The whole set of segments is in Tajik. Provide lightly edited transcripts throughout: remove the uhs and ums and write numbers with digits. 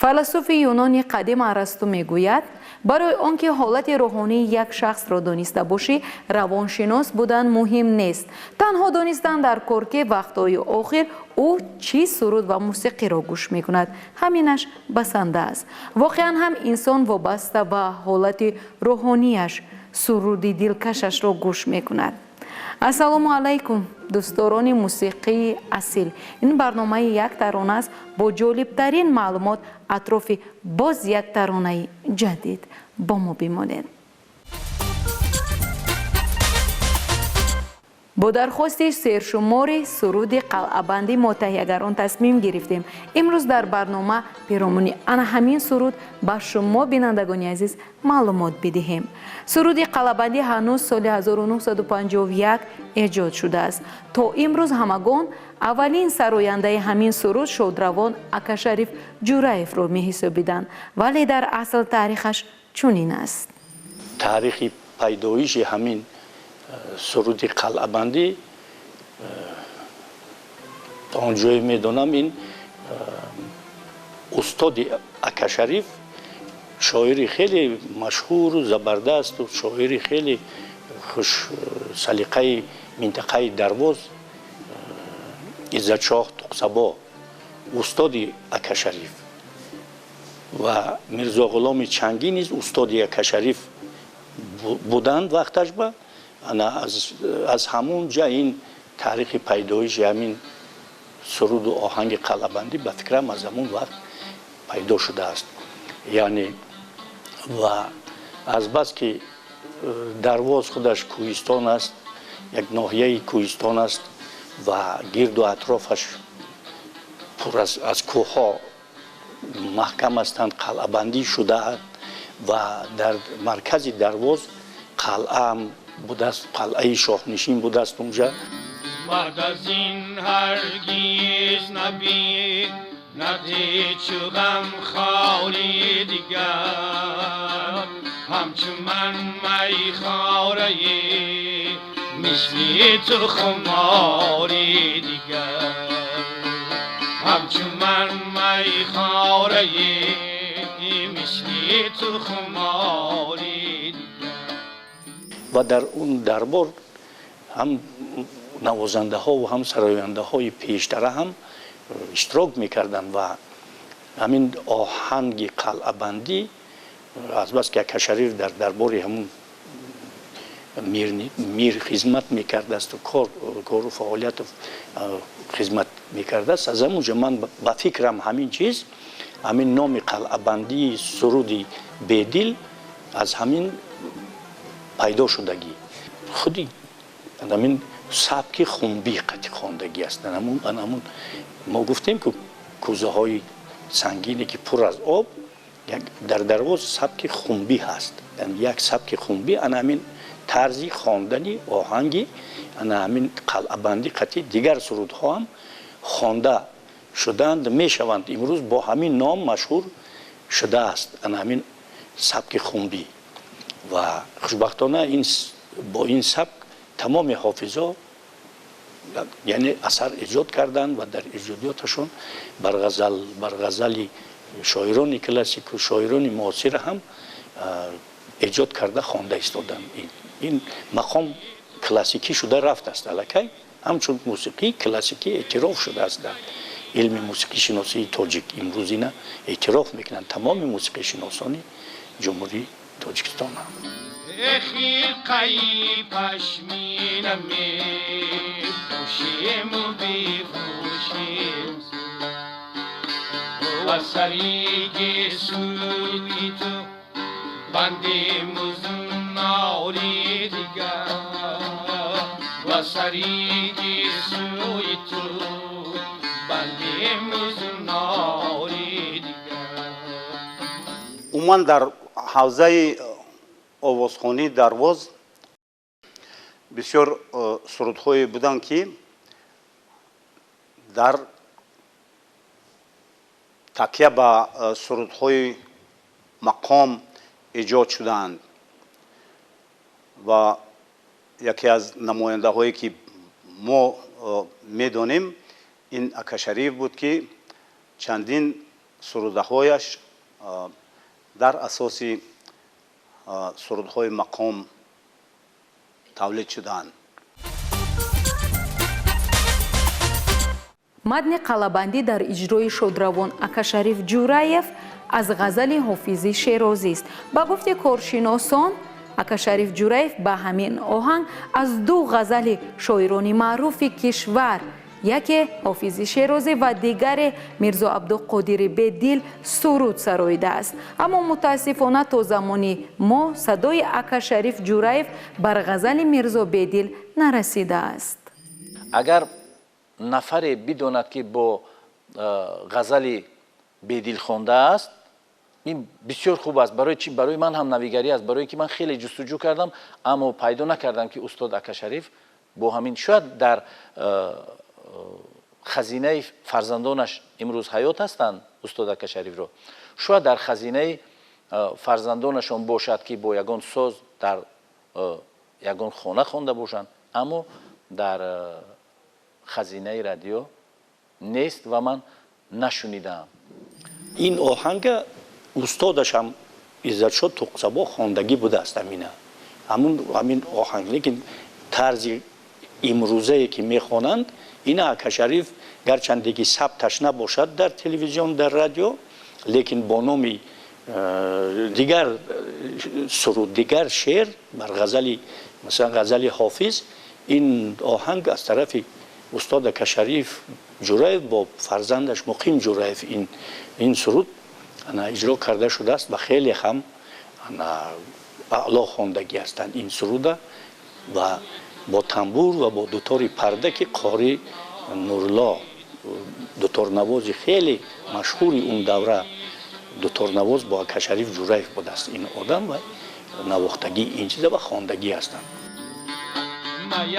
Файласуфи юнони қадим Арасту мегӯяд: барои он ки ҳолати рӯҳонии як шахсро дониста бошӣ, равоншинос будан муҳим нест. Танҳо донистан дар кор, ки вақтҳои охир ӯ чӣ суруд ва мусиқиро гӯш мекунад, ҳаминаш басанда аст. Воқеан ҳам, инсон вобаста ба ҳолати рӯҳонияш суруди дилкашашро гӯш мекунад. Ассалому алайкум, дӯстдорони мусиқии асил! Ин барномаи «Як тарона» аст бо ҷолибтарин маълумот атрофи боз як таронаи ҷадид. Бо мо бимонед. Бо дархости сершумори суруди «Қалъабандӣ» мо, таҳиягарон, тасмим гирифтем имрӯз дар барнома перомуни ана ҳамин суруд ба шумо, бинандагони азиз, маълумот бидиҳем. Суруди «Қалъабандӣ» ҳанӯз соли 1951 эҷод шудааст. То имрӯз ҳамагон аввалин сарояндаи ҳамин суруд шодравон Акашариф Ҷураевро меҳисобиданд, вале дар асл таърихаш чунин аст. Таърихи пайдоиши ҳамин суруди «Қалъабандӣ», то он ҷое медонам, ин устоди Акашариф, шоири хеле машҳуру забардасту шоири хеле хушсалиқаи минтақаи Дарвоз, Иззатшоҳ Туқсабо, устоди Акашариф ва Мирзоғуломи Чангӣ низ устоди Акашариф буданд вақташ. Ба ана аз ҳамун ҷа ин таърихи пайдоиши ҳамин суруду оҳанги «Қалъабандӣ», ба фикрам, аз ҳамун вақт пайдо шудааст. Яъне ва азбаски Дарвоз худаш кӯҳистон аст, як ноҳияи кӯҳистон аст ва гирду атрофаш пур аз кӯҳҳо маҳкам ҳастанд, қалъабандӣ шудаанд ва дар маркази Дарвоз қалъаам будааст, қалъаи шоҳнишин будааст унҷа. Баъд аз ин ҳаргиз набинад ҳеҷ ғамхори дигар ҳамчу ман майхорае мисли ту хумори дигар, ҳамчу ман майхорае мисли ту хумори. Ва дар он дарбор ҳам навозандаҳову ҳам сарояндаҳои пештара ҳам иштирок мекарданд. Ва ҳамин оҳанги «Қалъабандӣ», азбаски Акашариф дар дарбори ҳамун мир хизмат мекардасту кору фаъолияту хизмат мекардааст, аз ҳамун ҷо ман ба фикрам, ҳамин чиз, ҳамин номи «Қалъабандии» суруди Бедил аз ҳамин пайдо шудагӣ. Худи ҳамин сабки хумбӣ қати хондагӣ аст. Ҳамун мо гуфтем, ки кӯзаҳои сангине, ки пур аз об, дар Дарвоз сабки хумбӣ ҳаст, як сабки хумбӣ. Ана ҳамин тарзи хондани оҳанги ана ҳамин «Қалъабандӣ» қати дигар сурудҳо ҳам хонда шуданд, мешаванд. Имрӯз бо ҳамин ном машҳур шудааст ана ҳамин сабки хумбӣ. Ва хушбахтона бо ин сабк тамоми ҳофизо, яъне, асар эҷод карданд ва дар эҷодиёташон бар ғазали шоирони классику шоирони муосира ҳам эҷод карда, хонда истоданд. Ин мақом классикӣ шуда рафтааст, аллакай ҳамчун мусиқии классикӣ эътироф шудааст дар илми мусиқишиносии тоҷик. Имрӯзина эътироф мекунанд тамоми мусиқишиносони Ҷумҳурии Тоҷикистон. Хирқаи пашмина мепӯшему бифурӯшем ва сари гесӯи ту бандему зуннори дигар, ва сари гесӯи ту бандему зуннори дигар. Умуман, дар ҳавзаи овозхонии Дарвоз бисёр сурудҳое буданд, ки дар такя ба сурудҳои мақом эҷод шудаанд. Ва яке аз намояндаҳое, ки мо медонем, ин Акашариф буд, ки чандин Сурудаҳояш дар асоси сурудҳои мақом тавлид шудаанд. Матни қалъабандӣ дар иҷрои шодравон Акашариф Ҷураев аз ғазали Ҳофизи Шерозист. Ба гуфти коршиносон, Акашариф Ҷураев ба ҳамин оҳанг аз ду ғазали шоирони маъруфи кишвар, яке Ҳофизи Шерозӣ ва дигаре Мирзо Абдуқодири Бедил, суруд сароидааст. Аммо мутаассифона то замони мо садои Акашариф Ҷураев бар ғазали Мирзо Бедил нарасидааст. Агар нафаре бидонад, ки бо ғазали Бедил хондааст, ин бисёр хуб аст. Барои чи? Барои ман ҳам навигарӣ аст, барое ки ман хеле ҷустуҷӯ кардам, аммо пайдо накардам, ки устод Акашариф бо ҳамин. Шояд дар хазинаи фарзандонаш, имрӯз ҳаёт ҳастанд устод Акашарифро, шояд дар хазинаи фарзандонашон бошад, ки бо ягон соз дар ягон хона хонда бошанд, аммо дар хазинаи радио нест ва ман нашунидаам. Ин оҳанга устодашам Иззатшо Туқсабо хондагӣ будааст. Амина ҳамин оҳанг, лекин тарзи имрӯзае ки мехонанд, ина Акашариф гарчанде ки сабташ набошад дар телевизион, дар радио, лекин бо номи дигар суруд, дигар шеър бар ғазали, масалан, ғазали Ҳофиз, ин оҳанг аз тарафи устод Акашариф Ҷураев бо фарзандаш Муқим Ҷураев ин суруд иҷро карда шудааст ва хеле ҳам аъло хондагӣ ҳастанд ин суруда ва бо тамбур ва бо дутори парда, ки Қори Нурулло, дуторнавози хеле машҳури он давра, дуторнавоз бо Акашариф Ҷураев будааст ин одам ва навохтагии ин чиза ва хондагӣ ҳастанд.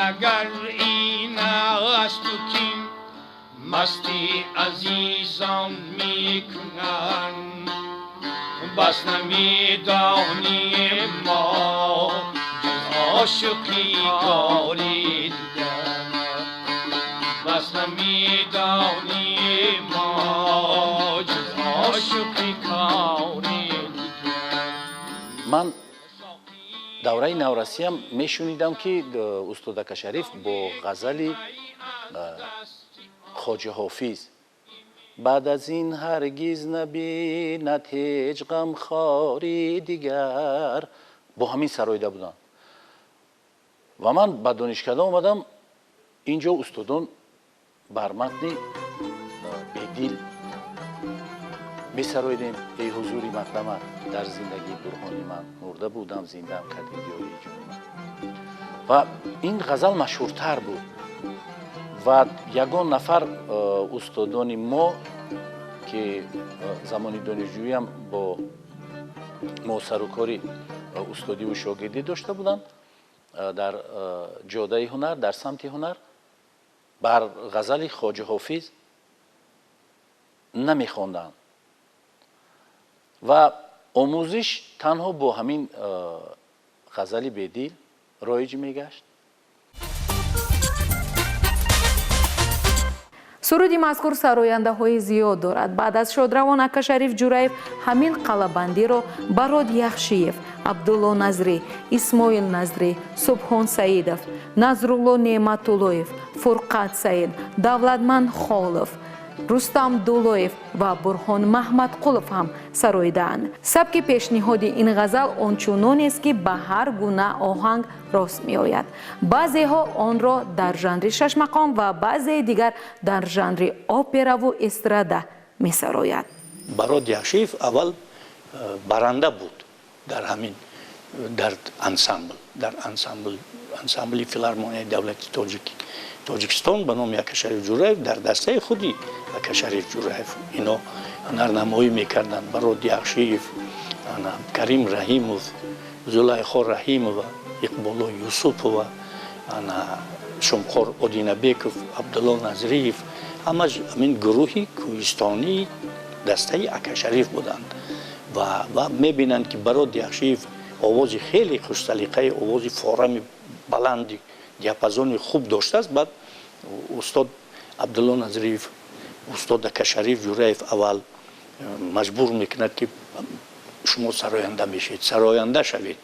Агар ин асту кин масти азизон мекунанд, бас намедонем мо ҷуз ошиқӣ кори дигар, бас намедонем мо ҷуз ошиқӣ кори дигар. Ман давраи наврасиам мешунидам, ки устод Акашариф бо ғазали Хоҷа Ҳофиз «Баъд аз ин ҳаргиз набинад ҳеҷ ғамхори дигар» бо ҳамин сароида буданд. Ва ман ба донишкада омадам, инҷо устодон бар матни Бедил месароидем: «Эй ҳузури мақдамат дар зиндагӣ бурҳони ман, мурда будам, зиндаам кардӣ диёри ҷони ман». Ва ин ғазал машҳуртар буд ва ягон нафар устодони мо, ки замони донишҷӯиам бо мо сарукори устодиву шогирдӣ дошта буданд дар ҷодаи ҳунар, дар самти ҳунар, бар ғазали Хоҷа Ҳофиз намехонданд ва омӯзиш танҳо бо ҳамин ғазали Бедил роиҷ мегашт. Суруди мазкур сарояндаҳои зиёд дорад. Баъд аз шодравон Акашариф Ҷураев ҳамин қалъабандиро Барод Яхшиев, Абдулло Назрӣ, Исмоил Назрӣ, Субҳон Саидов, Назрулло Неъматуллоев, Фурқат Саид, Давлатманд Холов, Рустам Дулоев ва Бурҳон Маҳмадқулов ҳам сароидаанд. Сабки пешниҳоди ин ғазал ончунонест, ки ба ҳар гуна оҳанг рост меояд. Баъзеҳо онро дар жанри шашмақом ва баъзеи дигар дар жанри операву эстрада месарояд. Барод Яхшиев аввал баранда буд дар ҳамин дар ансамбл, дар ансамбли филармонияи давлати Тоҷикистон ба номи Акашариф Ҷураев, дар дастаи худи Акашариф Ҷураев ино ҳунарнамоӣ мекарданд: Барод Яхшиев, Карим Раҳимов, Зулайхо Раҳимова, Иқболо Юсупова, Шумқор Одинабеков, Абдулло Назриев. Ҳамаш ҳамин гурӯҳи кӯҳистонии дастаи Акашариф буданд. Ва мебинанд, ки Барод Яхшиев овози хеле хушсалиқаи, овози форами баланди, диапазони хуб доштааст. Баъд устод Абдулло Назриев устод Акашариф Ҷураев аввал Маҷбур мекунад, ки шумо сароянда мешавед, сароянда шавед,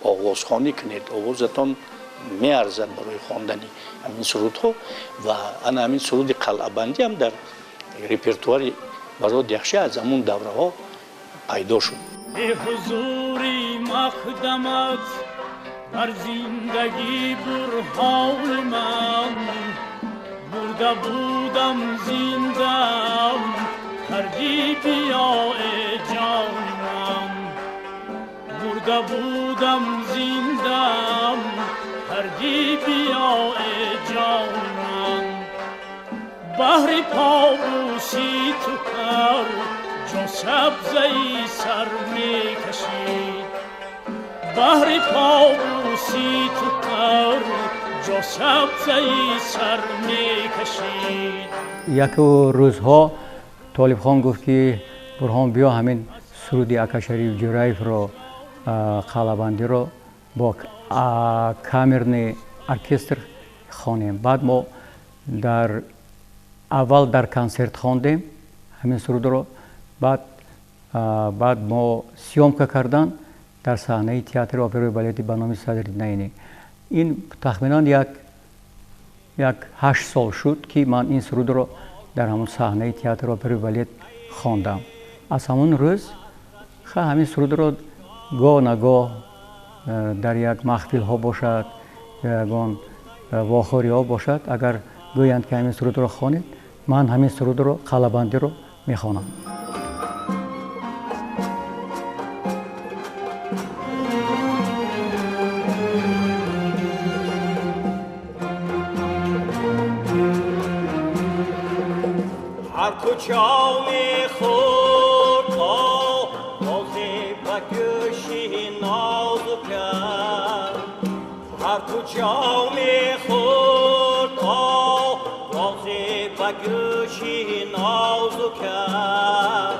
овозхонӣ кунед, овозатон меарзад барои хондани ҳамин сурудҳо. Ва ана ҳамин суруди қалъабандӣ ҳам дар репертуари Барот Яхшӣ аз ҳамун давраҳо пайдо шуд. Ҳузури мақдамат дар зиндагӣ бурҳони ман, бурда будам зиндам, кардӣ биё ҷони ман, бурда будам зиндам, кардӣ биё ҷони ман. Баҳри побӯсӣ ту ҳар ҷо сабзаи сар мекашид, баҳри побӯсӣ ту ҳар ҷо сабзаи сар мекашид. Яку рӯзҳо Толибхон гуфт, ки Бурҳон, биё ҳамин суруди ака Шариф Ҷураевро, қалъабандиро бо камерный оркестр хонем. Баъд мо дар аввал дар консерт хондем ҳамин сурудро, баъд мо съёмка кардан дар саҳнаи театри операи балети ба номи Садриддин Айнӣ. Ин тахминан як 8 сол шуд, ки ман ин сурудро дар ҳамон саҳнаи театри операи балет хондам. Аз ҳамон рӯз ха ҳамин сурудро гоҳ нагоҳ дар як маҳфилҳо бошад, ягон вохӯриҳо бошад, агар гӯянд, ки ҳамин сурудро хонед, ман ҳамин сурудро, қалъабандиро мехонам. Ҳар куҷо мехӯрд оғозе ба гӯши нозукат, ҳар куҷо мехӯрд оғозе ба гӯши нозукат,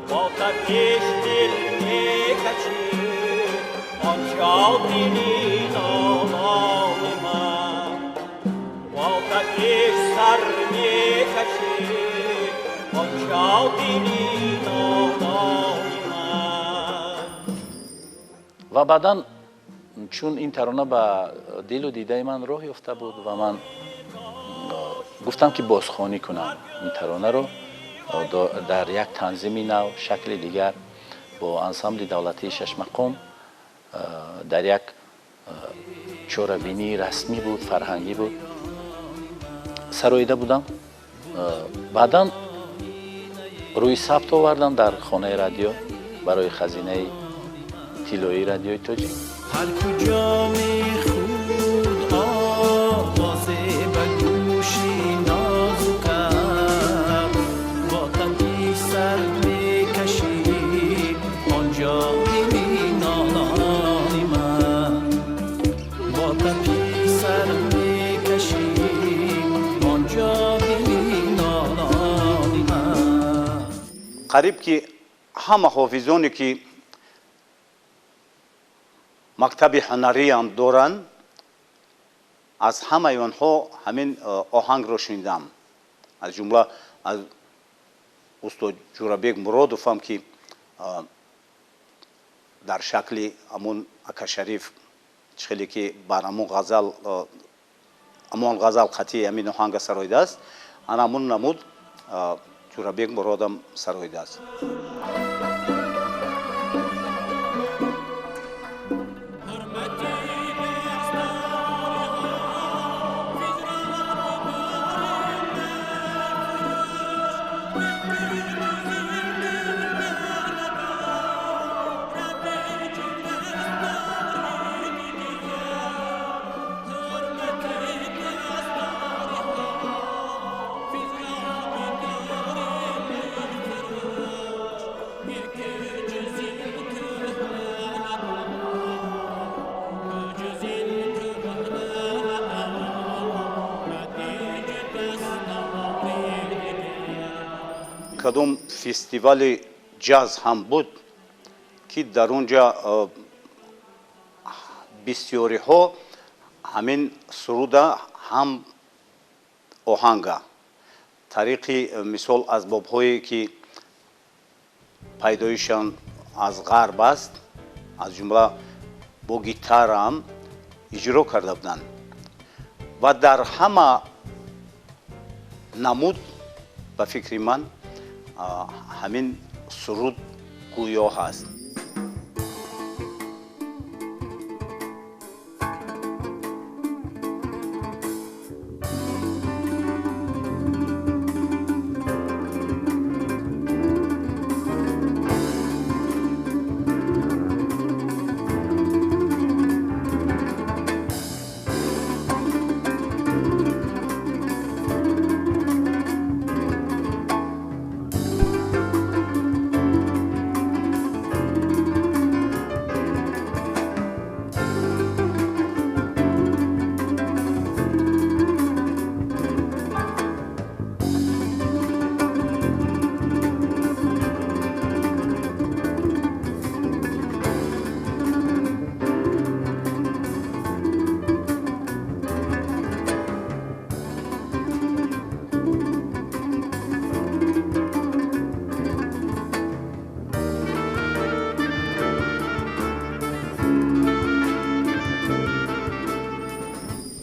бо тапиш дил мекашид онҷо дили нолони ман, бо тапиш сар мекашид онҷо дили нолони ман. Ва баъдан, чун ин тарона ба дилу дидаи ман роҳ ёфта буд ва ман гуфтам, ки бозхонӣ кунам ин таронаро дар як танзими нав, шакли дигар, бо ансамбли давлатии шашмақом, дар як чорабинии расмӣ буд, фарҳангӣ буд, сароида будам. Баъдан рӯи сабт овардам дар хонаи радио барои хазинаи тиллоии радиои тоҷик. Ҳар куҷо мехӯрд овозе ба гӯши нозукат, бо тапиш сар мекашид онҷо дили нолони ман, бо тапиш сар мекашид онҷо дили нолони ман. Қариб ки ҳама ҳофизоне, ки мактаби ҳунариам доранд, аз ҳамаи онҳо ҳамин оҳангро шунидам, аз ҷумла аз устод Ҷурабек Муродовам, ки дар шакли ҳамун ака Шариф чӣ хеле ки бар ҳамун ғазал, ҳамон ғазал қатъи ҳамин оҳанга сароидааст, ана ҳамун намуд Ҷурабек Муродам сароидааст. Кадом фестивали ҷаз ҳам буд, ки дар он ҷа бисёриҳо ҳамин суруда ҳам оҳанга тариқи, мисол, асбобҳое, ки пайдоишон аз ғарб аст, аз ҷумла бо гитара ҳам иҷро карда буданд ва дар ҳама намуд ба фикри ман ҳамин суруд гӯё ҳаст.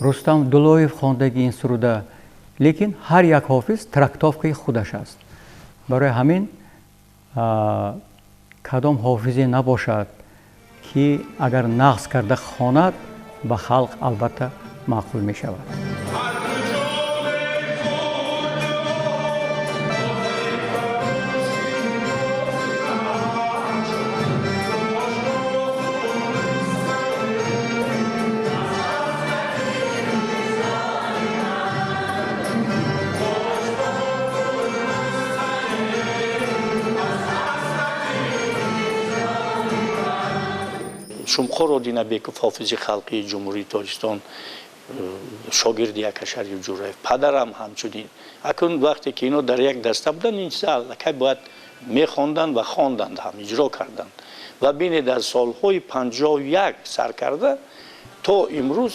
Рустам Дулоев хондаги ин суруда, лекин ҳар як ҳофиз трактовкаи худаш аст. Барои ҳамин кадом ҳофизе набошад, ки агар нағз карда хонад, ба халқ албатта маъқул мешавад. Шумқор Одинабеков, ҳофизи халқии Ҷумҳурии Тоҷикистон, шогирди Ака Шариф Ҷураев, падарам ҳамчунин. Акнун вақте ки ино дар як даста буданд, ин чиза аллакай бояд мехонданд ва хонданд ҳам, иҷро карданд. Ва бинед, аз солҳои 51 сар карда то имрӯз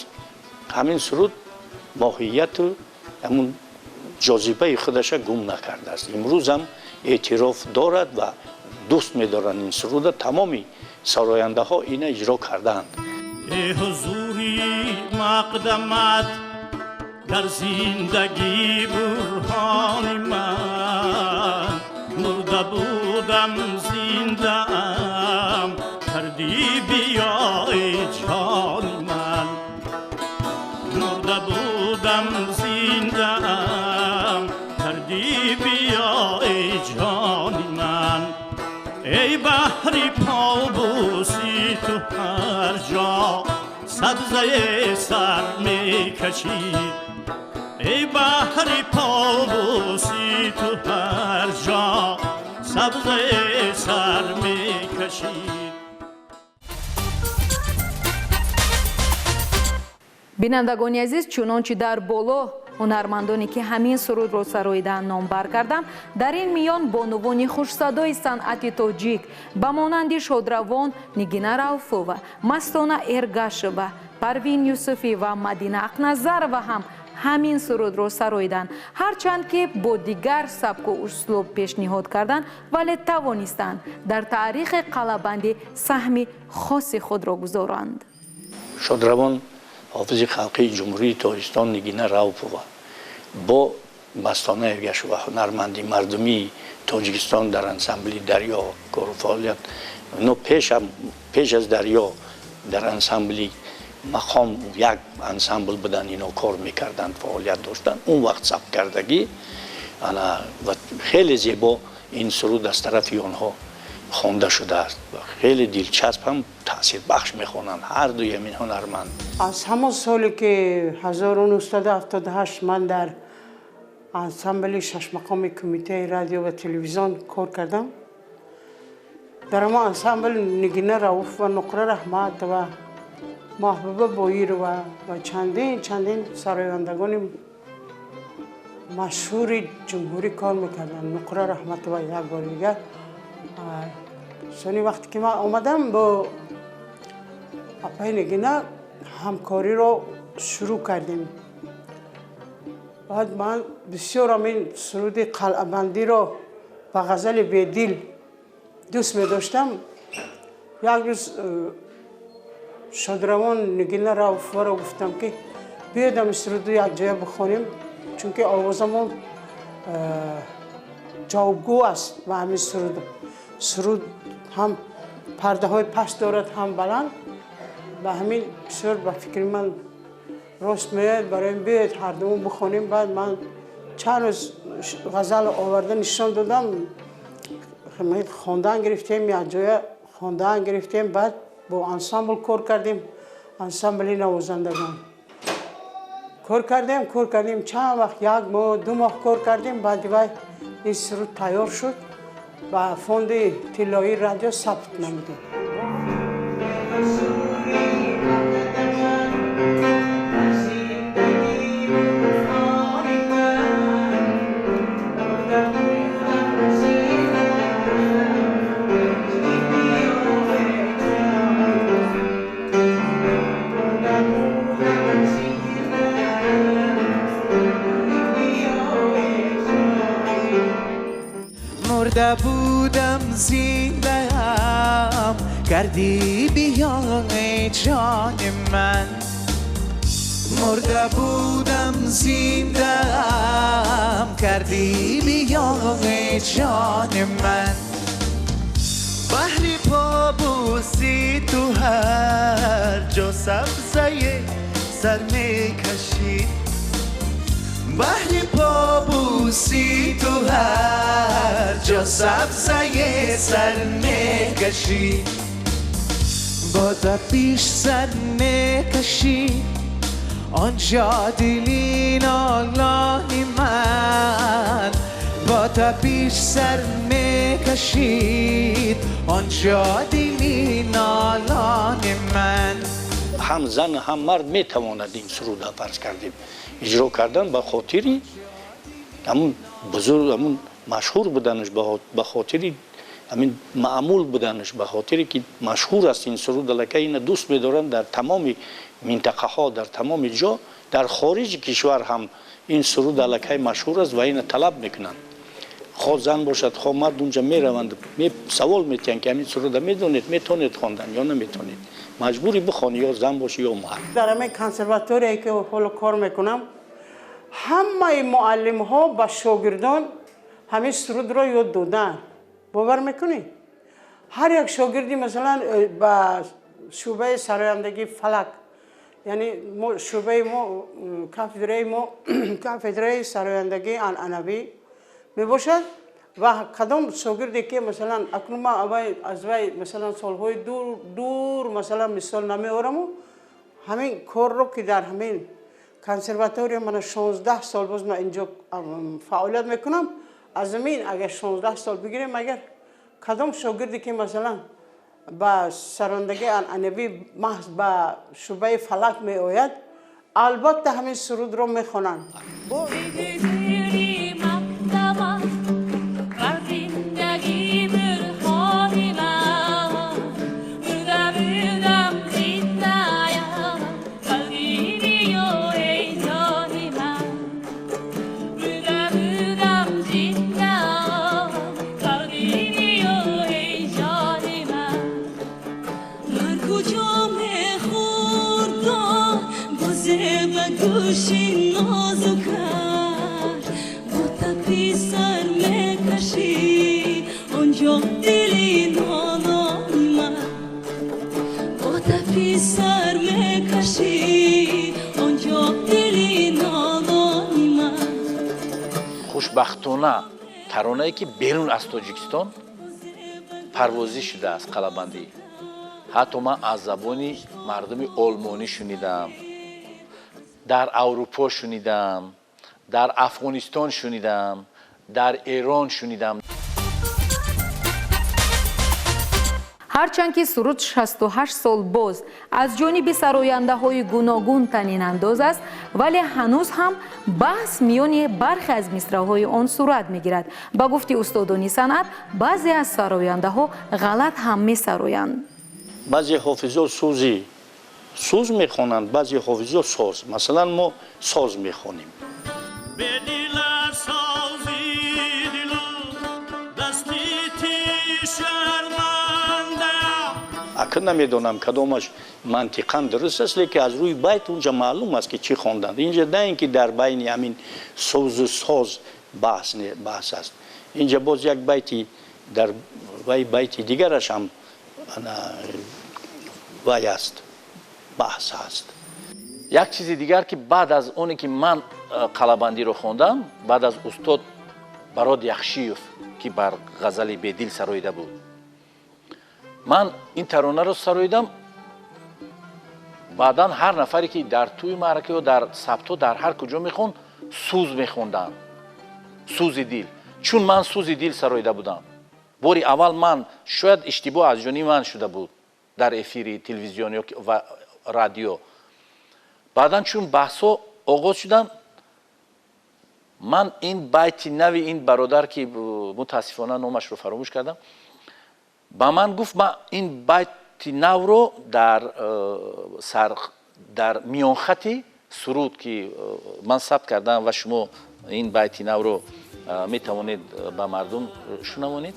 ҳамин суруд моҳияту ҳамун ҷозибаи худаша гум накардааст. Имрӯзам эътироф дорад ва дӯст медоранд ин суруда. Тамоми сарояндаҳо ина иҷро кардаанд. Э ҳузури мақдамат дар зиндагӣ бурҳони ман, мурда будам зиндаам, кардӣ биёи ҷони ман. Мурда будам зиндаам, кардӣ биёи ҷони ман. Эй баҳри побӯсӣ ту ҳар ҷо сабзаи сар мекашид, эй баҳри побӯсӣ ту ҳар ҷо сабзаи сар мекашид. Бинандагони азиз, чунончи дар боло ҳунармандоне ки ҳамин сурудро сароидаанд номбар кардам, дар ин миён бонувони хушсадои санъати тоҷик ба монанди шодравон Нигина Рауфова, Мастона Эргашева, Парвин Юсуфӣ ва Мадина Ақназарова ҳам ҳамин сурудро сароиданд. Ҳарчанд ки бо дигар сабку услуб пешниҳод карданд, вале тавонистанд дар таърихи қалъабандӣ саҳми хоси худро гузоранд. Шодравон ҳофизи халқии Ҷумҳурии Тоҷикистон Нигина Рауфова бо Мастона Эргашева, ҳунарманди мардумии Тоҷикистон дар ансамбли Дарё кору фаъолият, но пеш аз Дарё дар ансамбли Мақом як ансамбл буданд, ино кор мекарданд, фаъолият доштанд. Он вақт сабт кардагӣ ва хеле зебо ин суруд аз тарафи онҳо хонда шудааст. Хеле дилчасп ҳам таъсирбахш мехонанд ҳар дуи ҳамин ҳунарманд. Аз ҳамон соле ки 1978 ман дар ансамбли шашмақоми кумитаи радио ва телевизион кор кардам, дар ҳамон ансамбл Нигина Рауфова, Нуқра Раҳматова, Маҳбуба Боирова ва чандин сарояндагони машҳури ҷумҳурӣ кор мекарданд. Нуқра Раҳматова як бори дигар. Сони вақте ки ман омадам бо апаи Нигина ҳамкориро шурӯъ кардем. Баъд ман бисёр ҳамин суруди қалъабандиро ба ғазали Бедил Дӯст медоштам. Як рӯз шодравон Нигина Рауфоваро гуфтам, ки биёед ҳамин суруду якҷоя бихонем, чунки овозамон ҷавобгӯ аст ба ҳамин суруд. Суруд ҳам пардаҳои паст дорад, ҳам баланд. Ба ҳамин бисёр ба фикри ман рост меояд, барои биёед ҳардумон бихонем. Баъд ман чанд рӯз ғазал оварда нишон додам, хондан гирифтем, якҷоя хондан гирифтем. Баъд бо ансамбл кор кардем, ансамбли навозандагон кор кардем чанд вақт, як моҳ, 2 моҳ кор кардем. Баъди вай ин суруд тайёр шуд, ба фонди тиллоии радио сабт намудем. مرده بودم زینده‌ام کردی بیا ای جان من، مرده بودم زینده‌ام کردی بیا ای جان من. بهر پابوسی تو هر جا سبزه سر میکشید، بهر پابوسی تو هر جا سبزه سر میکشی، با تپیش سر میکشی آنجا دلی نالانی من، با تپیش سر میکشید آنجا دلی نالان من. ҳам зан ҳам мард метавонад ин суруда фарз кардем иҷро кардан, ба хотири ҳамун бузург, ҳамун машҳур буданаш, ба хотири ҳамин маъмул буданаш, ба хотире ки машҳур аст ин суруд, аллакай ина дӯст медоранд дар тамоми минтақаҳо, дар тамоми ҷо, дар хориҷи кишвар ҳам ин суруд аллакай машҳур аст ва ина талаб мекунанд. Хо зан бошад, хо мард, унҷа мераванд, савол метиҳанд ки ҳамин суруда медонед, метавонед хондан ё наметавонед. Маҷбури бихонӣ, ё зан бошӣ ё мард. Дар ҳамин консерваторияе ки ҳоло кор мекунам, ҳамаи муаллимҳо ба шогирдон ҳамин сурудро ёд доданд. Бовар мекунӣ? Ҳар як шогирди масалан ба шӯъбаи сарояндагии фалак, яъне шӯъбаи мо, кафедраи мо кафедраи сарояндагии анъанавӣ мебошад ва кадом шогирде ки масалан акнун ман аз вай масалан солҳои дур дур масалан мисол намеораму, ҳамин корро ки дар ҳамин консерватория мана 16 сол боз ман инҷо фаъолият мекунам, аз ҳамин агар 16 сол бигирем, агар кадом шогирде ки масалан ба сарояндагии анъанавӣ маҳз ба шӯъбаи фалак меояд, албатта ҳамин сурудро мехонанд. Хушбахтона таронае ки берун аз Тоҷикистон парвозӣ шудааст қалабандӣ. Ҳатто ман аз забони мардуми олмонӣ шунидам, дар Аврупо шунидам, дар Афғонистон шунидам, дар Эрон шунидам. Ҳарчанд ки суруд 68 сол боз аз ҷониби сарояндаҳои гуногун танинандоз аст, вале ҳанӯз ҳам баҳс миёни бархе аз мисраҳои он сурат мегирад. Ба гуфти устодони санъат, баъзе аз сарояндаҳо ғалат ҳам месароянд. Баъзе ҳофизо сӯзи сӯз мехонанд, баъзе ҳофизо соз. Масалан, мо соз мехонем. Дасти тишар Намедонам кадомаш мантиқан дуруст аст, лекин аз рӯи байт унҷа маълум аст, ки чӣ хонданд. Инҷа на ин ки дар байни ҳамин созу соз баҳс аст. Инҷа боз як байти дар вай байти дигараш ҳам вай аст, баҳс аст. Як чизи дигар, ки баъд аз оне ки ман қалабандиро хондам, баъд аз устод Барод Яхшиев, ки бар ғазали Бедил сароида буд, ман ин таронаро сароидам. Баъдан ҳар нафаре ки дар тӯи маърака ё дар сабтҳо, дар ҳар куҷо мехонд, сӯз мехонданд, сӯзи дил. Чун ман сӯзи дил сароида будам бори аввал, ман шояд иштибоҳ аз ҷониби ман шуда буд дар эфири телевизион ва радио. Баъдан чун баҳсҳо оғоз шуданд, ман ин байти нави ин бародар, ки мутаассифона номашро фаромӯш кардам, ба ман гуфт: ман ин байти навро дар миёнхати суруд, ки ман сабт кардам ва шумо ин байти навро метавонед ба мардум шунавонед,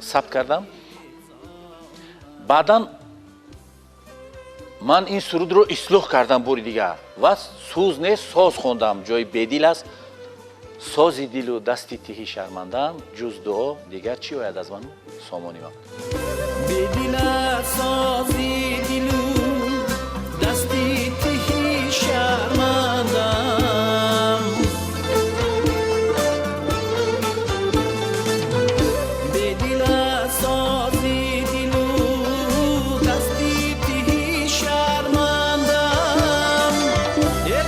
сабт кардам. Баъдан ман ин сурудро ислоҳ кардам бори дигар ва сӯз не, соз хондам. Ҷои Бедил аст: сози дилу дасти тиҳӣ шармандаам, ҷуз дуо дигар чӣ ояд аз ману сомони ман. Бедил сози дилу дасти тиҳӣ шармандаам, бедил сози дилу дасти тиҳӣ шармандаам,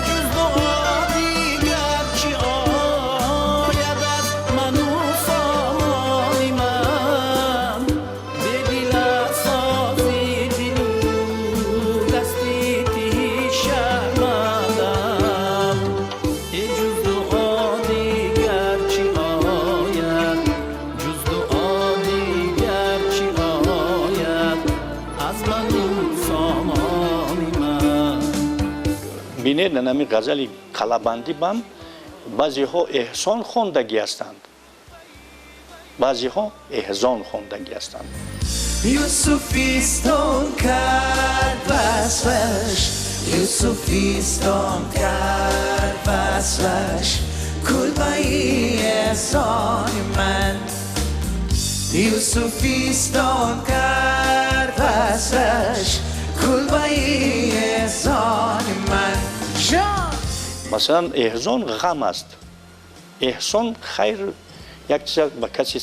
ҷуз дуо дигар чӣ ояд аз ману сомони ман, бедил сози дилу дасти тиҳӣ шармандаам, ҷуз дуо дигар чӣ ояд, ҷуз дуо дигар чӣ ояд аз ману сомони ман. Бинед, нами ғазали қалабандӣ бам баъзеҳо эҳсон хондагӣ ҳастанд, баъзеҳо эҳзон хондагӣ ҳастанд. Юсуфистон кард васфаш, Юсуфистон кард васфаш, кулбаи эҳсони ман. Юсуфистон кард васфаш, кулбаи эҳсони ман. Ҷон! Масалан, эҳзон ғам аст, эҳсон хайр, як чиз ба каси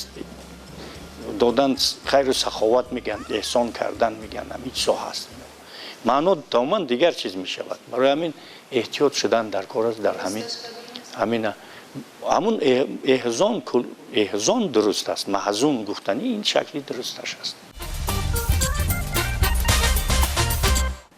додан, хайру саховат мегӯянд, эҳсон кардан мегӯянд, ҳамин чизо ҳаст. Маъно тамоман дигар чиз мешавад. Барои ҳамин эҳтиёт шудан дар кор аст. Дар ҳамин ҳамун эҳзон дуруст аст, маҳзун гуфтанӣ ин шакли дурусташ аст.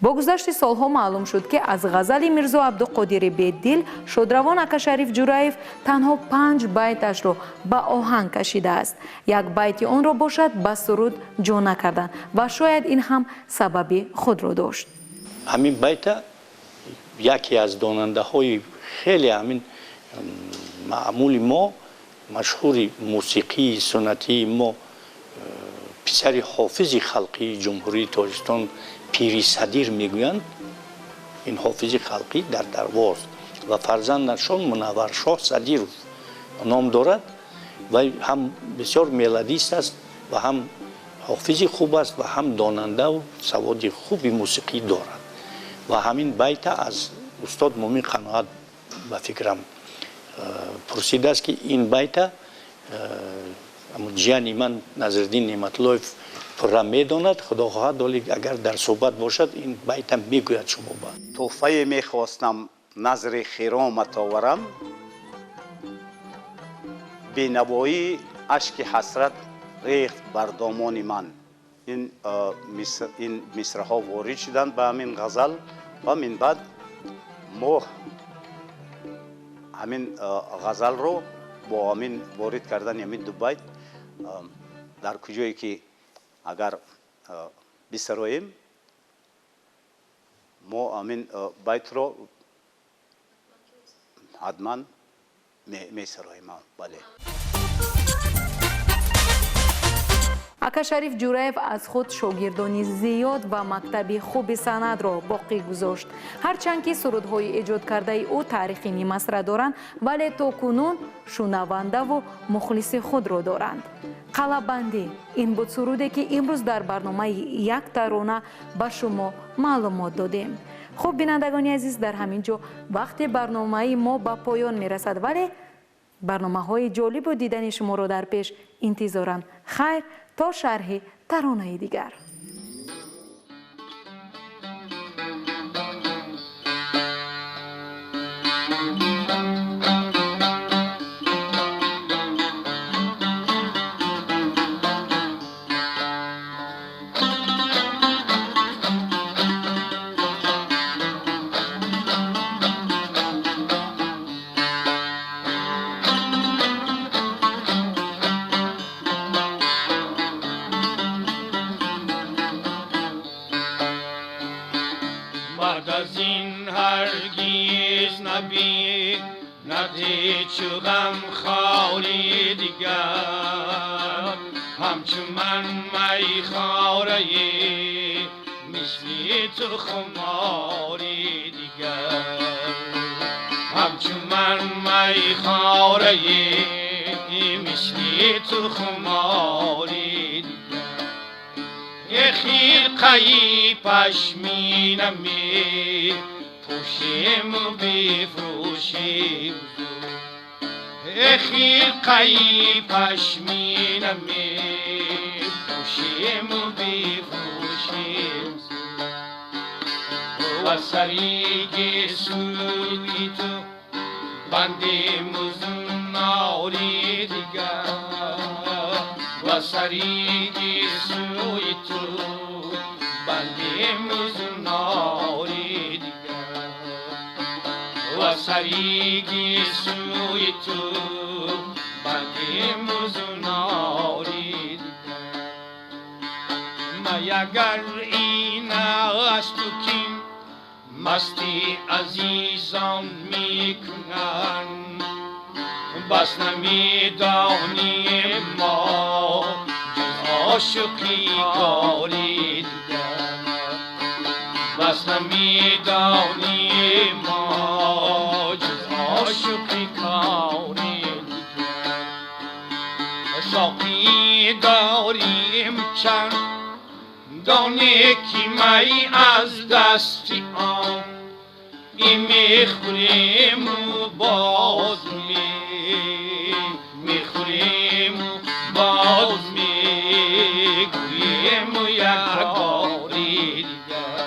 Бо гузашти солҳо маълум шуд, ки аз ғазали Мирзо Абдуқодири Беддил шодравон Акашариф Ҷураев танҳо 5 байташро ба оҳанг кашидааст. Як байти онро бошад ба суруд ҷо накарданд ва шояд ин ҳам сабаби худро дошт. Ҳамин байта яке аз донандаҳои хеле ҳамин маъмули мо, машҳури мусиқии суннатии мо, писари ҳофизи халқии Ҷумҳурии Тоҷикистон Пири Садир мегӯянд. Ин ҳофизи халқӣ дар Дарвоз ва фарзандашон Мунавваршоҳ Садиров ном дорад ва ҳам бисёр мелодист аст ва ҳам ҳофизи хуб аст ва ҳам донандаву саводи хуби мусиқӣ дорад. Ва ҳамин байта аз устод Мумин Қаноат ба фикрам пурсидааст, ки ин байта ҷияни ман Назриддин Неъматуллоев пурра медонад, худо хоҳад, оли агар дар суҳбат бошад ин байта мегӯяд шумо ба. Тӯҳфае мехостам назри хиромат оварам, бенавоӣ ашки ҳасрат рехт бар домони ман. Ин мисраҳо ворид шуданд ба ҳамин ғазал ва минбаъд мо ҳамин ғазалро бо ҳамин ворид кардани ҳамин ду байт дар куҷое ки агар бисароем, мо ҳамин байтро ҳатман месароем. Бале. Ака Шариф Ҷураев аз худ шогирдони зиёд ва мактаби хуби санъатро боқӣ гузошт. Ҳарчанд ки сурудҳои эҷодкардаи ӯ таърихи нимасра доранд, вале то кунун шунавандаву мухлиси худро доранд. Қалъабандӣ ин буд суруде, ки имрӯз дар барномаи «Як тарона» ба шумо маълумот додем. Хуб, бинандагони азиз, дар ҳамин ҷо вақти барномаи мо ба поён мерасад, вале барномаҳои ҷолибу дидани шуморо дар пеш интизоранд. Хайр, то шарҳи таронаи дигар. بعد از این هرگز نبی ندی غم خاری دیگر، همچو من میخواره مثل تو خماری دیگر، همچو من میخواره مثل تو خماری دیگر. خیرقه‌ی پشمینه می پوشیم و بفروشیم، خیرقه‌ی پشمینه می پوشیم و بفروشیم، و سریگ سوی تو بندیم و زناری دیگر، و سریگ سوی تو بندیم و زناری دیگر، و سریگ سوی تو بندیم و زناری دیگر. مگر این است تو کین مستی عزیزان میکنند، بس نمیدانیم ما جز عاشقی کاری دیگر، بس نمیدانیم ما جز عاشقی کاری دیگر. ساقی داریم چند دانه که می از دست آن میخوریم و باز میخوریم و باز میگوییم و یک باری دیگر،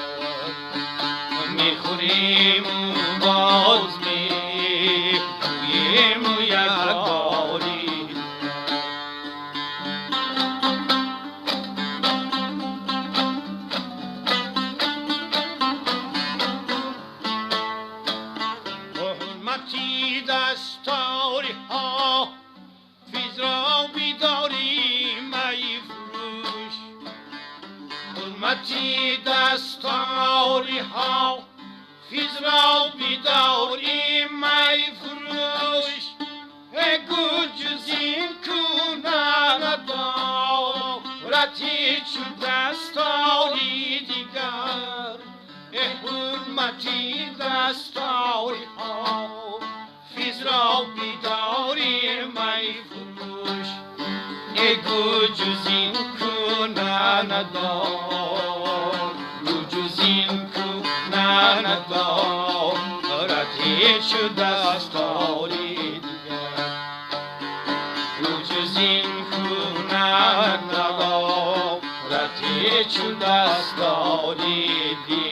میخوریم و باز میگوییم و یک باری. حرمتی دستاری ها فیز را بیداری می فروش، حرمتی دستاری ها فیز را بیداری می فروش، گو جز این کو ندارد هیچ دستاری دیگر، حرمتی دستاری ها فیز را بیداری می فروش، گو جز این کو ندارد، گو جز این کو ندارد هیچ دستاری دیگر، گو جز این کو ندارد هیچ دستاری دیگر.